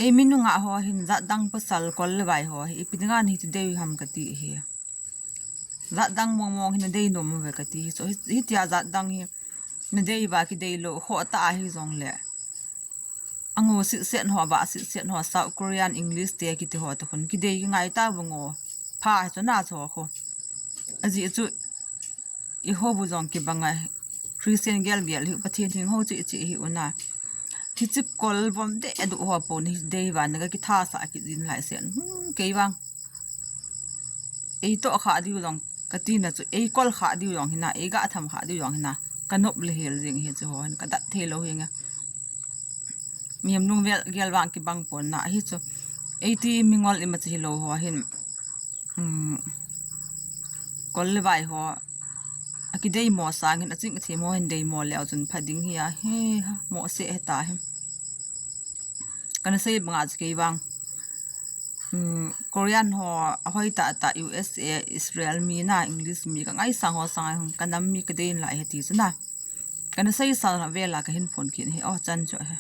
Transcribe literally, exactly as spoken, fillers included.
Ei mi nungah ho hin jat dang pasal kol le vai ho hi ipi dinga nahi ti dei ham kati hi. Jat dang mong mong hi nadei nom uve kati hi. So hi, hitia jat dang hi nadei uva kidei lou ho ta ahi jongle, ango sitset ho, va sitset ho, South Korean, English te kiti ho ta khun kidei kingai ta vang o. Pha hi chu na chu khu. Ajeh chu i ho bu jong kibang a, Christian gel gel hi, Pathen hing ho chi chi hi una. Hichi kol vom de du ho po ni dei va na ka kitha sa ki din lai sen. Hmm, kei vang. Ei to kha diu jong kati na chu, ei kol kha diu jong hina, ei ga tham kha diu jong hina. Ka nop le hel jing hi chu ho hin ka dat thei lou hi nga. Mihem lung vel gel vang kibang pon na hi chu. Ei ti mingol ima chi lou ho hin. Um, kol le vai ho. Akidei mo sangin aching athi mo hin dei mo leu chun pha ding hi a. He ha, mo se he ta hi. Kana sei banga chu kei vang. Um, Korean ho, ahoi ta ta U S A, Israel mi na, English mi ka ngaisang ho sang ka nam mi ka dei in lai he ti chu na. Kana sei sa vela ka hin phone kit hi. Oh, chan chu he.